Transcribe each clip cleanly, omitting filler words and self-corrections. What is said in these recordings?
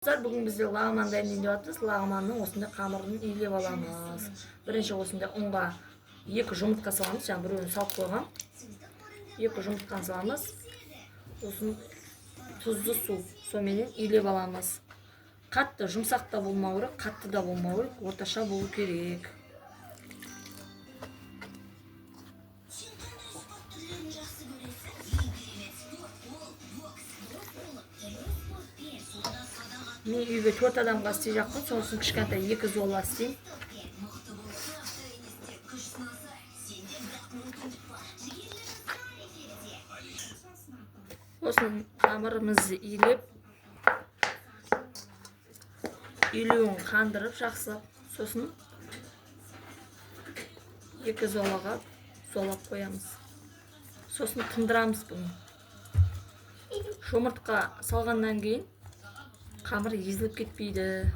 Достар, бүгін бізде лағман дайындайын деп жатырмыз. Лағманның осындай қамырын илеп аламыз. Бірінші осындай ұнға 2 жұмыртқа саламыз. Жаңа біреуін салып қойғам. 2 жұмыртқаны саламыз. Сосын тұзды су, сонымен илеп аламыз. Қатты жұмсақ та болмау керек, қатты да болмау керек, орташа болу керек. Мен үйге 4 адамға істей жақпын, сосын кішкентай 2 зола істеймін. Сосын қамырымызды илеп, илеуін қандырып жақсылап, сосын 2 золаға золап қоямыз. Сосын тындырамыз бұны. Жұмыртқа салғаннан кейін қамыр езіліп кетпейді.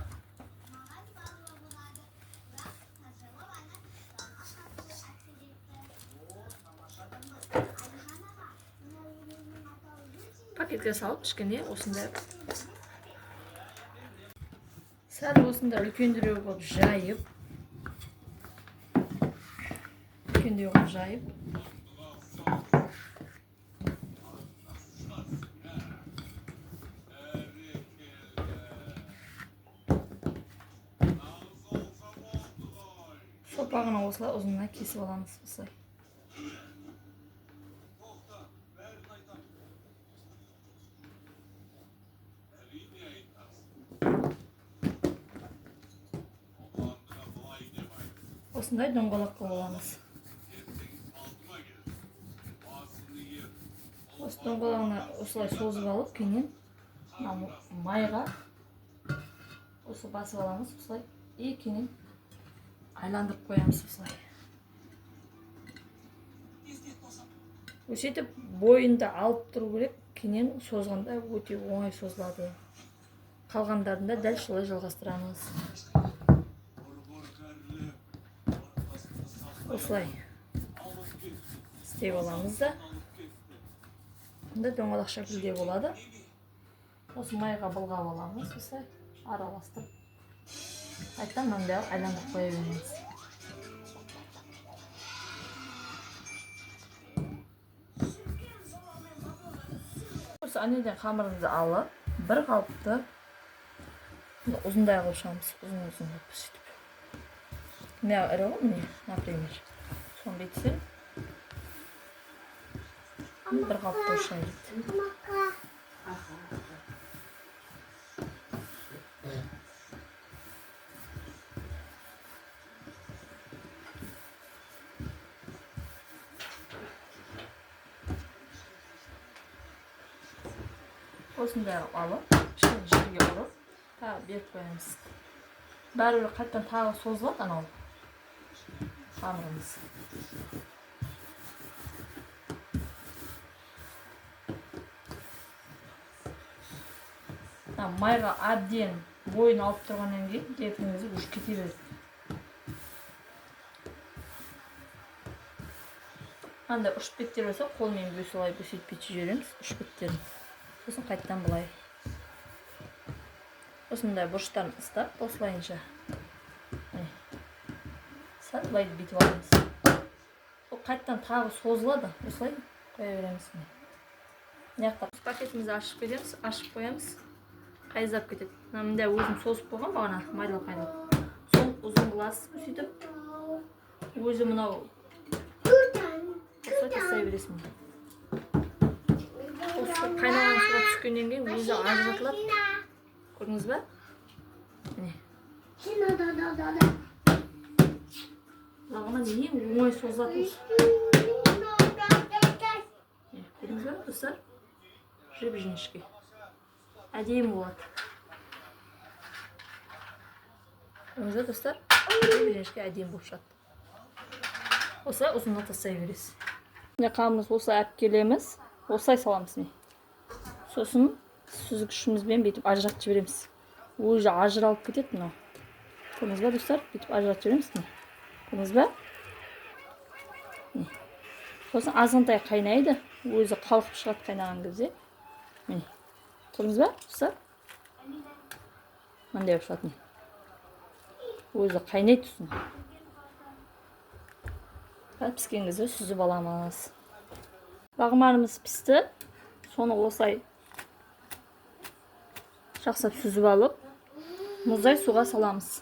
Пакетке салып кішкене осындай сәл осындай үлкендіреу қылып жайып, үлкендеу қылып жайып, сопағына осылай ұзынына кесіп аламыз осылай. Осындай доңғалақ қылып аламыз. Осы доңғалағына осылай созып алып, кейіннен мына майға осы басып аламыз осылай. И кейіннен айландырып қоямыз осылай. Өсетіп бойында алып тұру керек, кейіннен созғанда өте оңай созылады. Қалғандарын да дәл солай жалғастырамыз. Осылай істеп аламыз да. Мында доңғалақ шәкілде болады. Осы майға былғап аламыз, осылай араластырып. Қайтадан мынандай айландырып қоя береміз. Осы анеден қамырымызды алып, бір қалыпты ұзындай қылып шығамыз, ұзын-ұзын қылып сөйтіп. Мына ірі ғой, міне, например. Соны бүйтсем, бір қалыпты шыға келеді. Осындай қылып алып, кішкене жерге ұрып, тағы беріп қоямыз. Бәрібір қайтадан тағы созылады анау қамырымыз. Мына майға әбден бойын алып тұрғаннан кейін жепіңіз уже кете береді. Андай ұш беттер болса, қолмен солай бүйтіп бүйтіп жібереміз ұш беттерін. Сосын қайтадан былай. Осындай бұрыштарын ыстап, осылайынша. Міне. Сәл былай бүйтіп аламыз. Ол қайтадан тағы созылады. Осылай қоя береміз. Міне. Мына жақта пакетімізді ашып кетеміз, ашып қоямыз. Қайыздап кетеді. Мына мында өзім созып қойған бағана, майлап майлап. Сол ұзын қыласыз сөйтіп. Өзі мынау осылай тастай бересің. Осы қайнаған суға түскеннен кейін өзі ажыратылады. Көрдіңіз бе? Міне. Лағман ең оңай созылады осы. Міне, көрдіңіз бе, достар? Жіп-жіңішке. Әдемі болады. Көрдіңіз бе, достар? Жіп-жіңішке әдемі болып шығады. Осылай ұзынына тастай бересіз. Міне қамырымызды осылай алып келеміз. Осылай саламыз міне. Сосын сүзгішімізбен бүйтіп ажыратып жібереміз. Өзі ажыралып кетеді мынау. Көрдіңіз бе, достар? Бүйтіп ажыратып жібереміз міне. Көрдіңіз бе? Міне. Сосын азғантай қайнайды. Өзі қалқып шығады қайнаған кезде. Міне. Көрдіңіз бе, достар? Мындай болып шығады. Өзі қайнайды сосын. Піскен кезде сүзіп аламыз. Лағманымыз пісті. Соны осылай жақсылап сүзіп алып, мұздай суға саламыз.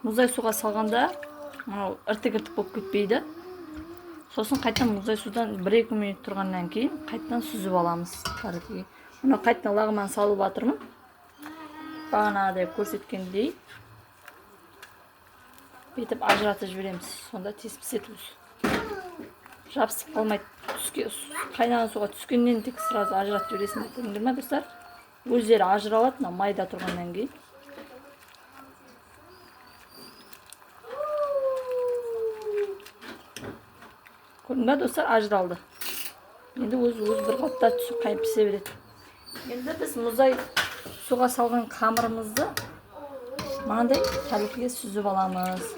Мұздай суға салғанда мынау іртік-іртік болып кетпейді. Сосын қайтадан мұздай судан 1-2 минут тұрғаннан кейін қайтадан сүзіп аламыз. Мына қайтадан лағман салып жатырмын. Бағанағыдай көрсеткендей бүйтіп ажыратып жібереміз. Сонда тез піседі өзі. Жабысып қалмайды. Қайнаған суға түскеннен тек сразу ажыратып жібересіңдер. Көрдіңдер ме, достар? Өздері ажыралады мына майда тұрғаннан кейін. Көрдің бе, достар, ажыралды. Енді өз бір қалыпта түсіп қайнап пісе береді. Енді біз мұздай суға салған қамырымызды мынандай тәрелкеге сүзіп аламыз.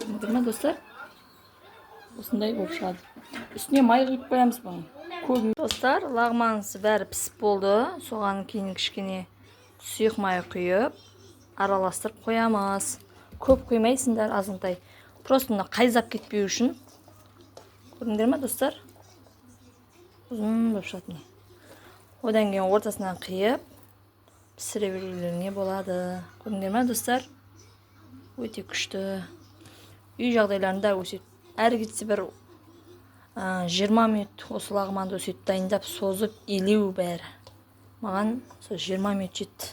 Көрдіңдер ме, достар? Осындай болып шығады. Үстіне май құйып қоямыз бұның. Көп. Достар, лағманымыз бәрі пісіп болды. Соған кейін кішкене сұйық май құйып, араластырып қоямыз. Көп құймайсыңдар, азғантай. Просто мына қайзап кетпеу үшін. Көрдіңдер ме, достар? Ұзын болып шығады міне. Одан кейін ортасынан қиып, пісіре берулеріңе болады. Көрдіңдер ме, достар? Өте күшті. Үй жағдайларында өсет. Әрі кетсе бір 20 минут осы лағманды өсет дайындап, созып, илеу бәрі. Маған сол 20 минут жетті.